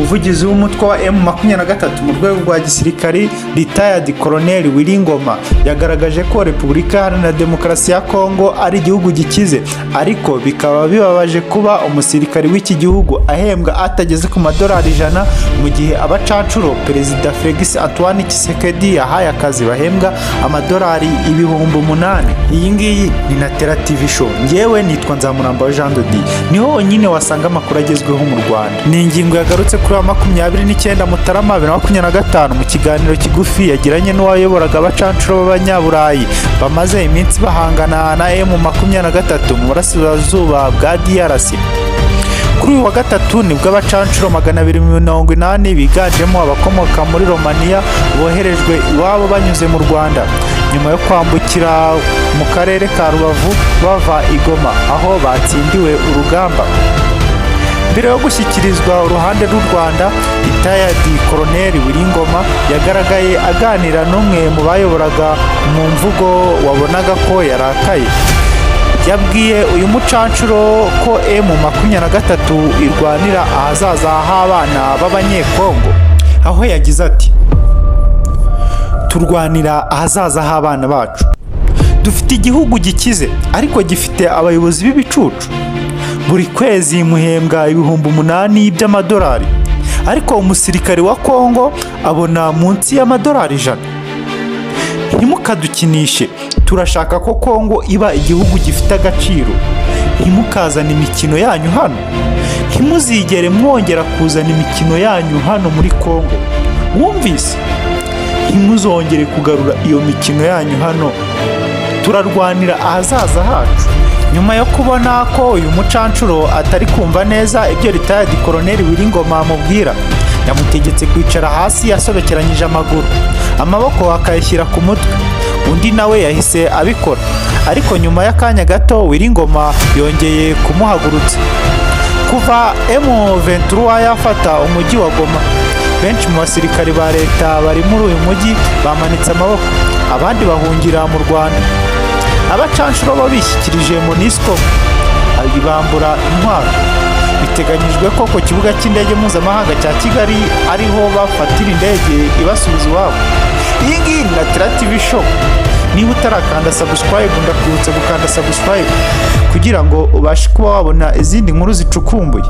Umuvugizi w'umutwe wa M23 mu rwego rwa gisirikari, Retired Colonel Willy Ngoma, yagaragaje ko Repubulika Iharanira Demokarasi ya Kongo ari igihugu gikize, ariko bikaba bibabaje kuba umusirikari w'iki gihugu ahembwa atageze ku madolari 100, mu gihe abacancuro Perezida Felix Antoine Tshisekedi yahaye akazi bahembwa amadolari 8000. Iyi ngiyi ni Natera TV Show, ngewe nitwa Nzamuramba Jean de Dieu. Niho honyine wasanga amakuru agezweho mu Rwanda. Ni ingingo yagarutse kuri wa 29 Mutarama 2025 mu kiganiro kigufi yagiranye n'uwayoboraga abacancuro b'Abanyaburayi bamaze iminsi bahangana na M23 mu burasirazuba bwa DRC. Kuri uyu wa gatatu nibwo abacancuro 280 biganjemo abakomoka muri Romania boherejwe iwabo banyuze mu Rwanda, nyuma yo kwambukira mu karere ka Rubavu bava i Goma aho batsindiwe urugamba. Mbere yo gushyikirizwa uruhande rw'u Rwanda, Retired Colonel Willy Ngoma yagaragaye aganira n'umwe mu bayoboraga mu mvugo wabonaga ko yarakaye. Yabwiye uyu mucancuro ko M23 irwanira ahazaza h'abana b'Abanyekongo, aho yagize ati: "Turwanira ahazaza h'abana bacu. Dufite igihugu gikize ariko gifite abayobozi b'ibicucu. Buri kwezi muhembwa 8000 by'amadolari, ariko umusirikari wa Kongo abona munsi y'amadolari 100. Ntimukadukinishe. Turashaka ko Kongo iba igihugu gifite agaciro. Ntimukazane imikino yanyu hano. Ntimuzigere mwongera kuzana imikino yanyu hano muri Kongo. Wumvise? Ntimuzongere kugarura iyo mikino yanyu hano. Turarwanira ahazaza hacu." Nyuma yo kubona ko uyu mucancuro atari kumva neza ibyo Retired Colonel Willy Ngoma amubwira, yamutegetse kwicara hasi yasobekeranyije amaguru, amaboko akayashyira ku mutwe. Undi nawe yahise abikora, ariko nyuma y'akanya gato Willy Ngoma yongeye kumuhagurutsa. Kuva M23 yafata umujyi wa Goma, benshi mu basirikari ba leta bari muri uyu mujyi bamanitse amaboko, abandi bahungira mu Rwanda. Abacanshuro bo bishyikirije MONUSCO ibambura intwaro. Biteganyijwe ko ku kibuga cy'indege mpuzamahanga cya Kigali ariho bafatira indege ibasubiza iwabo. Iyi ngiyi ni Natera TV Show. Niba utarakanda subscribe, ndakwibutsa gukanda subscribe kugira ngo ubashe kuba wabona izindi nkuru zicukumbuye.